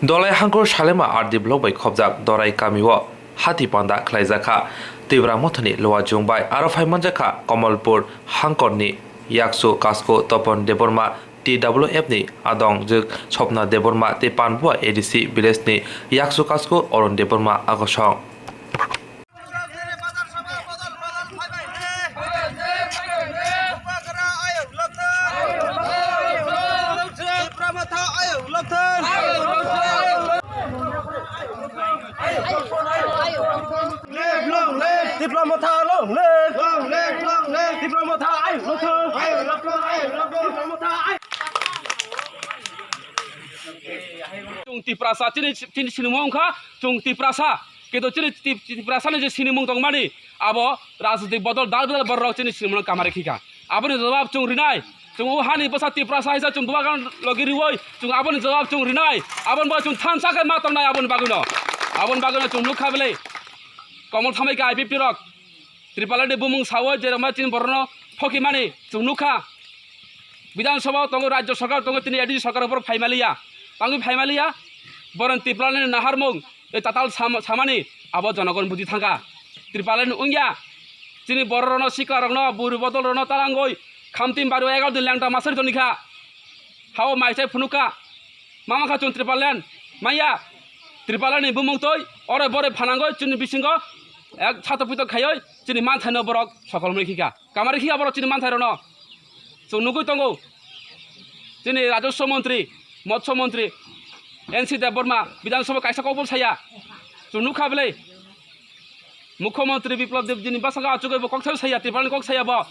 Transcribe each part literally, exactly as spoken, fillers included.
Dolai Hangkur Salema R D block bai khobjak Dorai kamio hati panda khlaijakha Tipra Mothani Luajung bai. Aro phaimanjakha Komolpur Hangkorni Yaksu Kasko Topon Debbarma T W F ni adongjwk Sopna Debbarma tei Panbua A D C village ni Yaksu Kasko Arun Debbarma agosong. Tipra Motha long live! Long live, long live! Tipra Motha ayuk long thung! Ayuk long thung, ayuk long thung! Tipra Motha ayuk! Chwng Tiprasa, chini, chini sinimung wngkha chwng Tiprasa. Kintu chini Tip-, Tiprasani je sinimung tongmani, abo rajnitik bodol, dal bidal borok chini sinimungno kamari khika. Aboni jawab chwng rinai. Chwng o hani bwsa Tiprasa haisa chwng bubagra logi riwi chwng aboni jawab chwng rinai. Aboni bo chwng thansa khe ma tongnai aboni bagwino. Aboni bagwino chwng nukha bele. Komol thamai khe I P F T rok Tripalani bumung sawi jerokma chini borokno phokimani chwng nukha. Bidhan Sabha tongo, Rajya Sarkar tongo, tini A D C sarkar borok phaimaliya. Tangwi phaimaliya. Boroni Tripalani naharmung, e tatal sam-, samani abo jonogon buji thangkha. Tripalani wngya. Chini bororokno, siklarokno, buri bodolrokno talangwi khamtim bari egal din lengta masari tonikha. Hao maisai phunukha. Mama kha chwng Tripalian maya. Tripalian ni bumung twi ore bore phanangwi chini bisingo ek sato pito khaiwi chini manthaino borok sokol mui khika. Kamari khika borok chini manthairokno. Chwng nugwi tongo. Chini Rajoswa Montri, Motswa Montri, N C Debbarma, Bidhan Sabha kaisa kokbo saya. Chwng nukha bwlai. Mukhyamantri Biplab Deb jini bwskango achugwi bo kok thai saya, Tripura ni kok saya bo.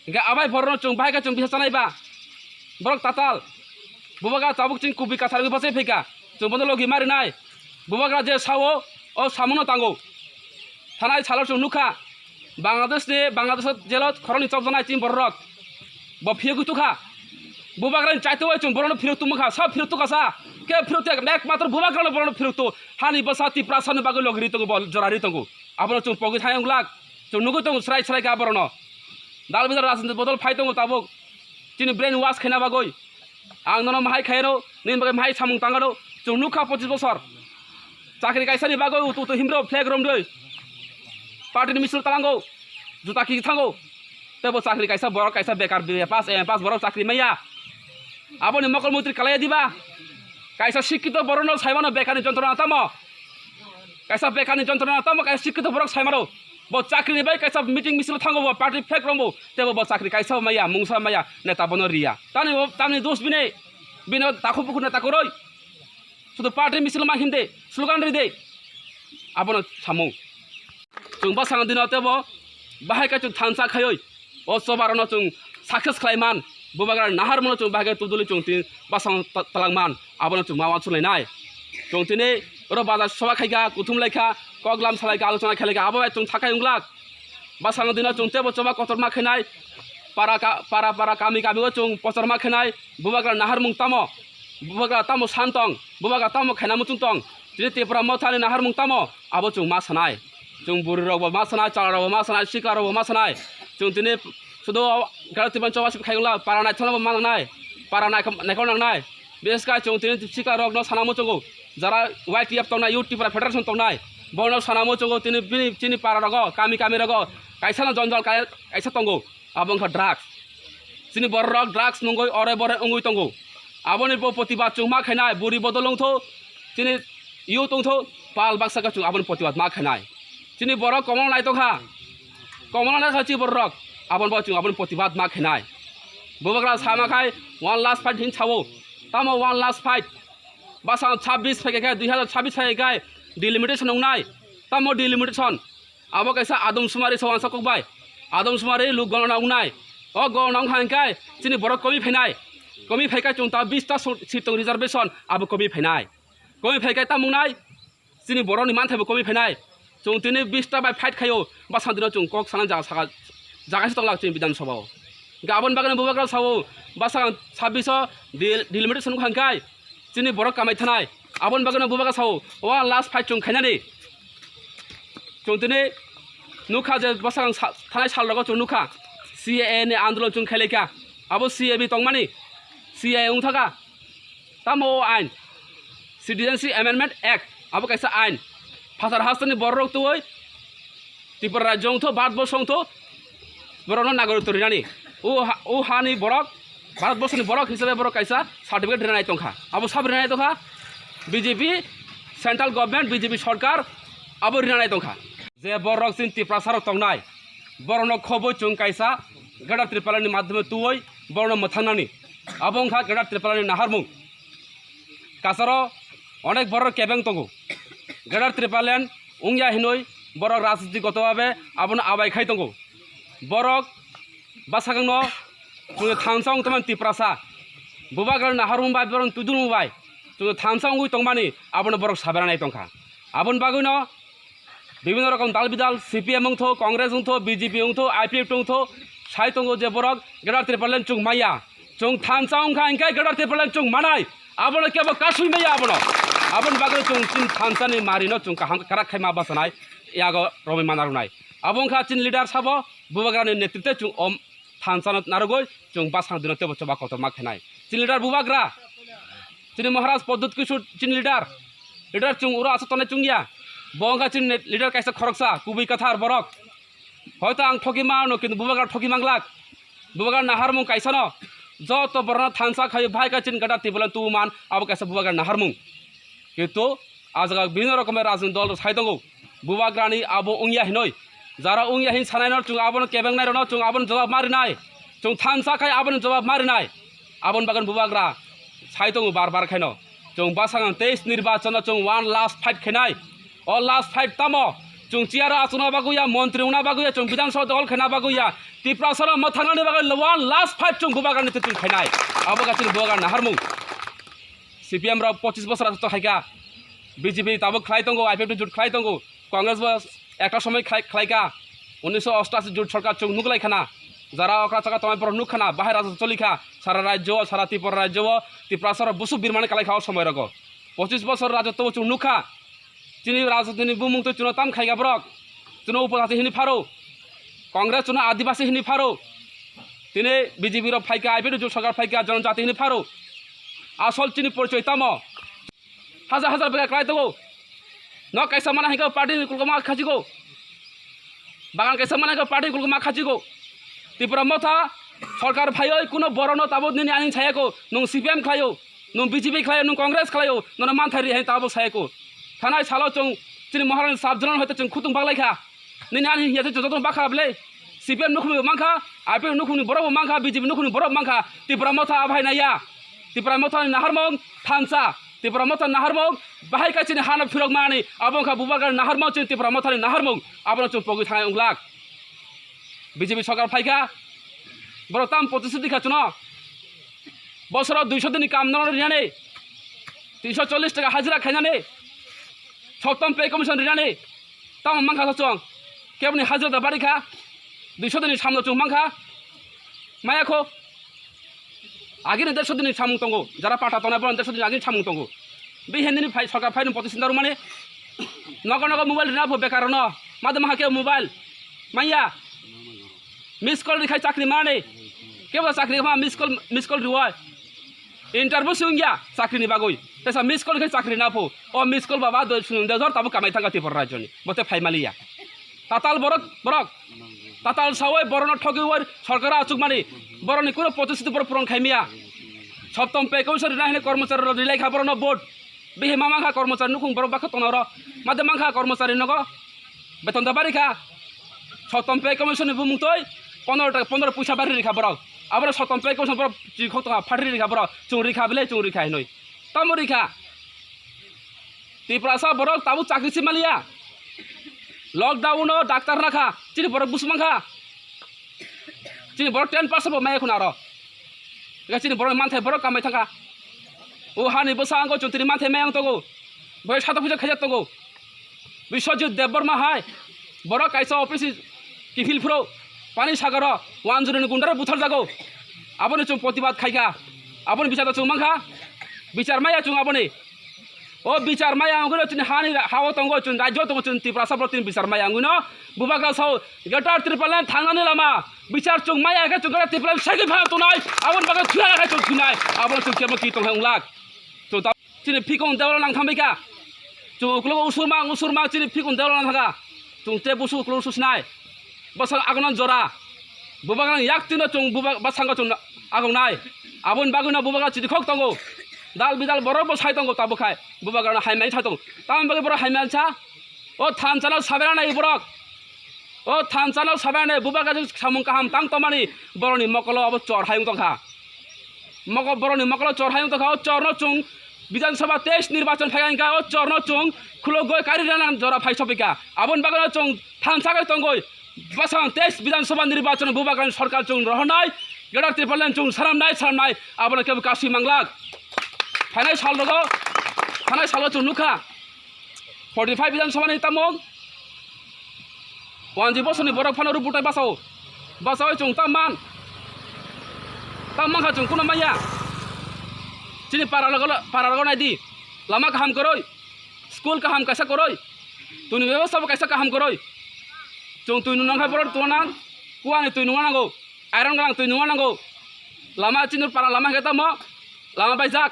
Hingke abai borokno chwng bahai khe chwng bisa chanai ba. Borok tatal. Bubagra tabuk chini kubui kasarwi bachai phaikha. Chwng bono logi marinai. Bubagra je sao, o samuno tango. Thanai salo chwng nukha. Bangladesh ni, Bangladesh o jelo khoroknwi chopjaknai chini bororok. Bo phiyogwi tukha. Bubagrani chaitwi chwng borokno phirok tongmokha. Sa phirok tukha sa. Khe phirok tei ekmatro bubagrano borokno phirok to. Hani bwsa Tiprasani bagwi logri tongo bo, jorari tongo. Abono chwng pogwi thangya wng glak. Chwng nugwi tongo srai srai khe aborokno. Dal bidal rajniti bodol phai tongo tabuk. Chini brain wash khaina bagwi. Ang nono mahai khairo, nini bagwi mahai samung tangaro. Chwng nukha pochis bosor. Chakri kaisani bagwi utu utu himro flag romdoi. Party ni misil talango. Juta kiki thango. Tebo chakri kaisa borok kaisa bekar B A pass, M A pass borok chakri maya. Aboni mokol mutri kalaya diba? Kaisa sikkito borokno saimano bekarni jontrona tamo? Kaisa bekarni jontrona tamo kaisa sikkito borok saimano? Bo chakrini bai kaisa meeting misil thango bo party flag rombo. Tebo bo chakri kaisa maya, mungsa maya, neta bono riya. Tani bo, tamni dos bini, bini takhu bukhu neta kwrwi. Sudu party misil ma himde, slogan ride. Abono samung. Chwng bwskango dino tebo bahai khe chwng thansa khaiwi o choba rokno chwng success khlai man, bubagra naharmano chwng bahai khe tuduli chwng tini bwskango ta-, twlang man, abono chwng ma uansuk lainai. Chwng tini oro bazar soba khaikha, kuthum laikha, koklam salaikha, alochona khlaikha, abo bai chwng thakai wng glak. Bwskango dino chwng tebo choba kotorma khainai, para ka-, para para kami kami o chwng pochorma khainai, bubagra naharmung tamo, bubagra tamo san tong, bubagra tamo khaina muchung tong, tini Tipra Mothani naharmung tamo, abo chwng ma sanai. Chwng bwrwi rokbo ma sanai, chwla rokbo ma sanai, sikla rokbo ma sanai. Chwng tini sudu gari tipan choba sip khai wngla, para naithokno bo ma nangnai, para naikol nangnai. Bises khe chwng tini sikla rokno sana muchungo, jara Y T F tongnai, Youth Tipra Federation tongnai, bono sana muchungo tini bini chini para rogo, kami kami rogo kaisa no jonjol kai-, kaisa tongo. Abo wngkha drugs. Chini bororok drugs nungwi ore bore wngwi tongo. Aboni bo protibad chwng ma khainai, buri bodol wngtho, chini youth wngtho, pal baksa khe chwng aboni protibad ma khainai. Chini borok komono naitokha, komono naitokha chini bororok, aboni bo chwng aboni protibad ma khainai. Bubagra sama khai one last fight hin sao. Tamo one last fight? Bwskango chabbish phaikha khe, dui hazar chabbish phaikha khe delimitation wngnai. Tamo delimitation? Abo kaisa adom sumari sa wansa kok bai. Adom sumari luk gona wngnai. O gona wngkha hwnkhe chini borok komi phainai. Komi phaikha chwng ta bish ta so-, seat tong reservation, abo komi phainai. Komi phaikha tamo wngnai, chini borokni manthai bo komi phainai. Chwng tini bish ta bai fight khaio, bwskango dino chwng kok sana jaga saka, jaga se tonglak chini Bidhan Sabha o. Hwnkhe aboni bagwino bubagra sao, bwskango chabbish o del-, delimitation wngkha hwnkhe, chini borok kamai thanai. Aboni bagwino bubagra sao, o last fight chwng khainani. Chwng tini nukha je bwskango sa-, thanai sal rogo chwng nukha, C A A ni andolon chwng khailai kha. Abo C A B tongmani, C A A wngthaka. Tamo o ain? Citizenship Amendment Act, abo kaisa ain. Phasar hasteni bororok twi Tripura rajyo wngtho, Bharat borsho wngtho, borokno nagoritw rinani. O ha-, o hani borok, Bharat borshoni borok hisabe borok kaisa certificate rinani tongkha. Abo sab rinani tongkha, B J P central government, B J P sorkar abo rinani tongkha. Je borok chini Tiprasa rok tongnai, borokno khoboi chwng kaisa Greater Tipraland ni madhyome twi borokno mwthangnani. Abo wngkha Greater Tipraland ni naharmung. Kasaro onek borok kebeng tongo. Greater Tipraland wngya hinwi borok rajniti goto babe abono abai khai tongo. Borok bwsakangno chwngno thansa wng tongmani Tiprasa. Bubagrani naharmung bai borokni tudulmung bai chwngno thansa wngwi tongmani abono borok sabaranai tongkha. Aboni bagwino bibhinno rokom dal bidal, C P M wngtho, Congress wngtho, B J P wngtho, I P F T wngtho, sai tongo je borok Greater Tipraland chwng maya. Chwng thansa wngkha hinkhe Greater Tipraland chwng manai. Abono kebo kasui maya abono. Aboni bagwi chwng chini thansani marino chwng kaham kwrak khaima bachanai, yago romwi mana rwnai. Abo wngkha chini leader sabo, Bubagrani netritwe chwng om thansano narwgwi chwng bwsang dino teibo choba kotorma khainai. Chini leader Bubagra, chini Maharaj Pradyut Kishore chini leader, leader chwng uro aswk tongnai chwngya. Bo wngkha chini leader kaisa khoroksa, kubui kwthar borok. Hoito ang thoki mano, kintu Bubagra thoki manglak. Bubagra naharmung kaisano. Joto borokno thansa khaio bahai kha chini Greater Tipraland tubuman, abo kaisa Bubagra naharmung. Kintu a jaga bibhinno rokomni rajniti dol rok sai tongo, Bubagrani abo wngya hinwi. Jara wngya hin sanaino chwng abono kebengnai rokno chwng abono jawab ma rinai. Chwng thansa khai abono jawab ma rinai. Aboni bagwi Bubagra sai tongo bar bar khaino. Chwng bwskango teis nirbachono chwng one last fight khainai. O last fight tamo? Chwng chair o achukna bagwi ya, montri wngna bagwi ya, chwng Bidhan Sabha dol khaina bagwi ya. Tiprasano mwthangnani bagwi one last fight chwng Bubagrani twi chwng khainai. Abo kha chini Bubagra naharmung. C P M rok pochis bosor aswk khaikha, B J P tabuk khlai tongo, I P F T jut khlai tongo, Congress bo ekta somoi khlai, khlaikha, unisho ostashi jut sorkar chwng nuklai khana, jara okra chaka tongnai borok nuk khana, bahai rajotto choli kha, sara rajyo o, sara Tripura rajyo o, Tiprasa rok busuk birmani kalai kha o somoi rogo, pochis bosor rajotto bo chwng nuk kha. Chini rajotini bumung twi chwngno tam khaikha borok. Chwngno upojati hini pharo. Congress chwngno adibasi hini pharo. Tini B J P rok phaikha, I P F T jut sorkar phaikha, jonojati hini pharo. Asol chini porichoi tamo? Hajar hajar bwkha kwlai tongo. Nok kaisa mana hinkhe party ni kulkuma khachigo. Bagan kaisa mana hinkhe party ni kulkuma khachigo. Tipra Motha sorkar phaioi kuno borokno tabuk nini ani sayako. Nwng C P M khlaio. Nwng B J P khlaio, nwng Congress khlaio, nono manthai ri hai tabuk sayako. Thanai salo chwng chini Maharani sub zonal hoite chwng khutung baglai kha. Nini ani hiya se joto bakha bele. C P M nukhungni bo mankha, I P F nukhungni borok bo mankha, B J P nukhungni borok mankha. Tipra Motha abai naiya. Tipra Mothani naharmung thansa. Tipra Mothani naharmung bahai kha chini hano phirok mani. Abo wngkha Bubagrani naharmung, chini Tipra Mothani naharmung. Abono chwng pogwi thangnai wnglak. B J P sorkar phaikha, borok tam pochis di kha chwngno. Bosoro duiso dini kam no rinani, tinso chollis taka hajira khainani, soptom pay commission rinani, tamo mankha chwng? Keboni hajira da bari kha, duiso dini samno chwng mankha, maya kho. Agini dersho dini samung tongo, jara pata tongnai borok dersho dini agini samung tongo. Bihindini phai, sorkar phaini pochis sindaru mani, nogo nogo mobile rina pho bekar no, made maha khe mobile, maya, miss call rikhai chakri mani, kebo chakri ma miss call, miss call riwai, interview si wngya chakri ni bagwi, tesa miss call rikhai chakri na pho, o miss call baba do sung de jor tabuk kamai thangka Tripura rajyo ni, bote phai maliya. Tatal borok, borok. Tatal sawi borokno thogiwi sorkar achukmani. Borokni kuno pochis borok puron khaimiya. Soptom pay commission rina hini kormochari rok rilai kha borokno vote. Bihi ma mankha kormochari nukhung borok bakha tongnaro. Made mankha kormochari nogo. Beton da bari kha. Soptom pay commission ni bumung toi pondro taka pondro puisa bari rikha borok. Aboro soptom pay commission borok chikhok tonga phatri rikha borok. Chwng rikha bile chwng rikha hinoi. Tamo rikha. Tiprasa borok tabuk chakri si maliya. Lockdown o doctor nakha, chini borok busu mankha. Chini borok ten percent bo maya khuna aro. Ega chini borok manthai borok kamai thangkha. O hani bwsa ango chwng tini manthai maya wng tongo. Boy sato puja khaijak tongo. Biswajit Debbarma hai borok kaisa office kiphil phuro pani sagaro wanjuri ni gundaro buthar jago. Aboni chwng protibad khaikha. Aboni bichar chwng mankha. Bichar maya chwng aboni. O bichar maya wngwi no chini hani ha-o tongo, chini rajyo tongo, chini Tiprasa borok chini bichar maya wngwi no Bubagra sao Greater Tipraland thangnani lama bichar chwng maya khe chwng Greater Tipraland segwi phano tongnai, aboni bagwi thwiya khe chwng thwinai, abono chwng kebo ki tongkha wnglak. Chwng ta-, chini phikung dewal nang thangbai kha. Chwng ukulok usurma, usurma chini phikung dewal nang thangkha. Chwng tei busu ukulok usus nai. Bwswk agonan jora. Bubagrang yak tino chwng buba-, bwskango chwng agongnai. Aboni bagwino bubagra chirikhok tongo. Dal bidal borok bo sai tongo tabuk khai. Bubagrano hai mai sai tongo. Tamoni bagwi borok hai mansa. O thansa no sabai nai borok. O thansa no sabai nai bubagra chwng samung kaham tang tongmani borokni mokolo abo chor hayung tongkha. Moko borokni mokolo chor hayung tongkha. O chorno chwng Bidhan Sabha teis nirbachon phai wngkha. O chorno chwng khulogoi kari rana jora phai sopikha. Aboni bagwino chwng thansa kai tongoi. Bwsang teis Bidhan Sabha nirbachon bubagrani sorkar chwng rohornai, Greater Tipraland chwng saramnai, saramnai, abono kebo kasui manglak. Phainai sal rogo, phainai salo chwng nukha. Forty five Bidhan Sabha ni tamung, wanji bosoni borok phano rubutai basao. Basao chwng tam man. Tam mankha chwng kuno maya. Chini para rogo, para rogo naidi. Lama kaham kwrwi. School kaham kaisa kwrwi. Tuni bebostha bo kaisa kaham kwrwi. Chwng twi nung nangkha borok tungna nang. Kuani twi nungna nango. Iron gwnang twi nungna nango. Lama chini para lama khe tamo. Lama baijak.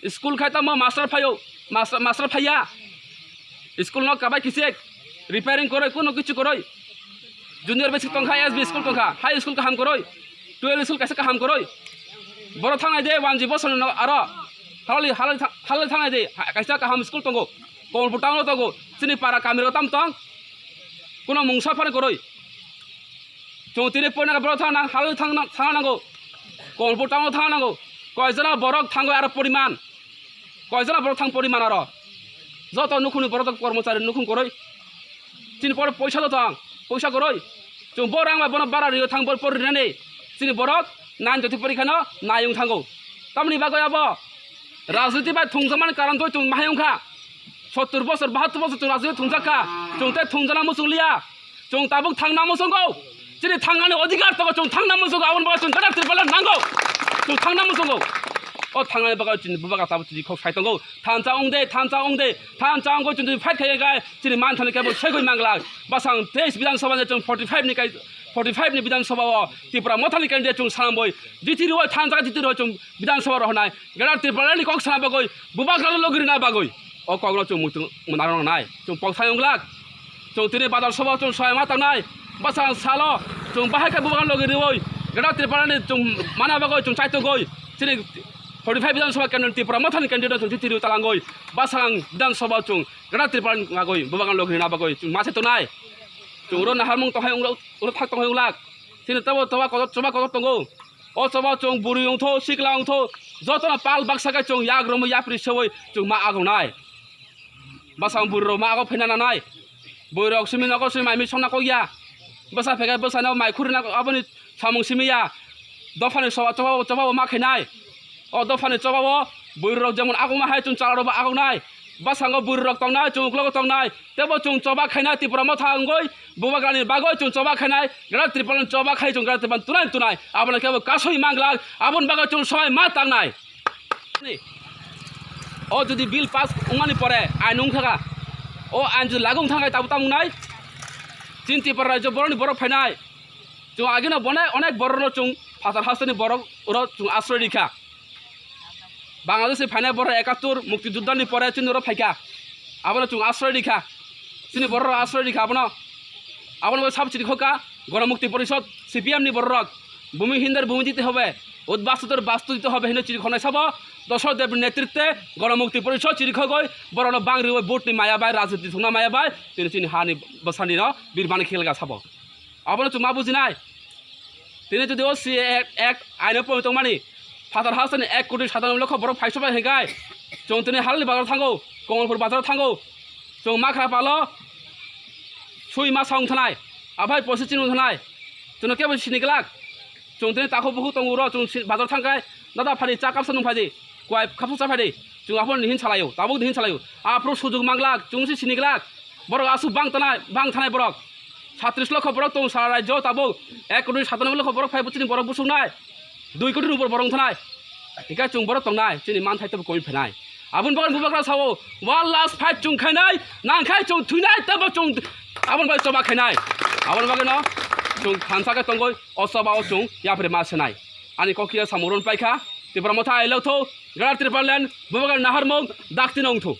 School khai tamo master phaio. Master, master phaiya. School no kabai kisik. Repairing kwrwi, kuno kichu kwrwi. Junior basic tongkha, S B school tongkha. High school kaham kwrwi. Twelve school kaisa kaham kwrwi. Borok thangnai de wanji bosoni no aro. Halali, halali tha-, halali thangnai de. Ha-, kaisa kaham school tongo. Komolpur town o tongo. Chini para kami rok tam tong. Kuno mungsa phano kwrwi. Chwng tini poina borok thangna, halwi thangna, thangna nango. Komolpur town o thangna nango. Koijana borok thango aro poriman. Koijana borok thang poriman aro. Joto nukhungni borok kormochari nukhung kwrwi. Chini pore poisa do tong, poisa kwrwi. Chwng bo rang bai bono bara rio thang bor por rinani. Chini borok nine joti porikhano nayung thango. Tamoni bagwi abo rajniti bai thungjakmani karon twi chwng mahai wngkha. Sottur bosor, bahattur bosor chwng rajniti thungjak kha. Chwng tei thungjana muchung liya. Chwng tabuk thangna muchungo. Chini thangnani odhikar tongo, chwng thangna muchungo. Aboni bagwi chwng Greater Tipraland nango. Chwng thangna muchungo. O thangnani bagwi chini bubagra tabuk chini khok sai tongo. Thansa wng de, thansa wng de, thansa wngwi chwng chini fight khai khai chini man thani kebo segwi manglak. Bwsang teis Bidhan Sabha ni chwng forty five ni kai, forty five ni Bidhan Sabha o Tipra Mothani candidate chwng sanamboi. Jiti rwi thansa jiti rwi chwng Bidhan Sabha rohornai. Greater Tipraland ni kok sana bagwi, bubagra logi rina bagwi. O kokno chwng muitu mwnarok nai. Chwng poksai wng glak. Chwng tini bazar sobo chwng soyama tangnai. Bwsang salo chwng bahai khe bubagra logi riwi. Greater Tipraland ni chwng mana bagwi chwng chaitugwi. Chini forty five Bidhan Sabha kendro Tipra Mothani candidate chwng chitiri talangwi. Bwsang Bidhan Sabha chwng Greater Tipraland ni bagwi bubagra logi rina bagwi chwng mase tongnai. Chwng ro naharmung tonghai wng, ro thak tonghai wng lak. Chini tabo choba kotor, choba kotor tongo. O choba chwng bwrwi wngtho, sikla wngtho, jotono pal baksa khe chwng yak romwi yapri sewi chwng ma agongnai. Bwsang bwrwi rok ma agok phaina nanai. Bwrwi rok simi nogo simi mai mi songna kok ya. Bwsa phekhe bwsano mai khurina aboni samung simi ya. Dophani choba, choba, choba bo ma khainai. O dophani choba o bwrwi rok jemon agokma hai chwng chwla rok bo agoknai. Bwskango bwrwi rok tongnai, chwng uklogo tongnai. Tebo chwng choba khainai Tipra Motha wngwi bubagrani bagwi chwng choba khainai, Greater Tipraland choba khai chwng Greater Tipraland tunai tunai. Abono kebo kasui manglak, aboni bagwi chwng sobai ma tangnai. O jodi bill pass wngmani pore ain wngkha, o ain jodi lagu wngthang khe tabuk tamo wngnai? Chini Tipra rajyo borokni borok phainai. Chwng agino bonai onek borokno chwng phatar hasteni borok oro chwng asroi rikha. Bangladesh ni phainai borok ekattor mukti juddha ni pore chini oro phaikha. Abono chwng asroi rikha. Chini borok rok asroi rikha abono. Abono sabo chiri khoka Ganamukti Porishod C P M ni borok rok. Bhumi hinder bhumi dite hobe, udbastu tor bastu dite hobe hino chiri khonai sabo Dosho Dev ni netritwe Ganamukti Porishod chiri khogoi borokno bang riwi vote ni maya bai rajniti thungna maya bai tini chini hani bwsani no birbani khelga sabo. Abono chwng ma bujinai. Tini jodi o C A A Act, Act aino poi tongmani, phatar hasteni ek koti satanoi lokho borok phaiso bai hinkai. Chwng tini halni bazar thango, Komolpur bazar thango. Chwng makhra palo sui ma saung thanai. Aphai posi chini thanai. Chwngno kebo sini glak. Chwng tini takhuk bukhuk tongo ro, chwng si-, bazar thangkai. Nada phadi cha kapsa nung phadi. Kwai khapsa cha phadi. Chwng aphuru hin salaio, tabuk hin salaio. Aphuru sujuk manglak, chwng si sini glak. Borok aswk bang tanai, bang thanai borok. Satris lokho borok tong sara rajyo tabuk. Ek koti satanoi lokho borok phai chini borok busuk nai. Dui koti ni upor borok thanai. Hingke chwng borok tongnai, chini manthai tebo koi phenai. Aboni bagwi bubagra sao, one last fight chwng khainai, nangkhai chwng thwinai, tebo chwng aboni bagwi choba khainai. Aboni bagwino chwng thansa khe tongoi, o choba o chwng yapri ma senai. Ani kokya samung ron paikha, Tipra Motha I love tho, Greater Tipraland, Bubagra naharmung, dakti nongthu.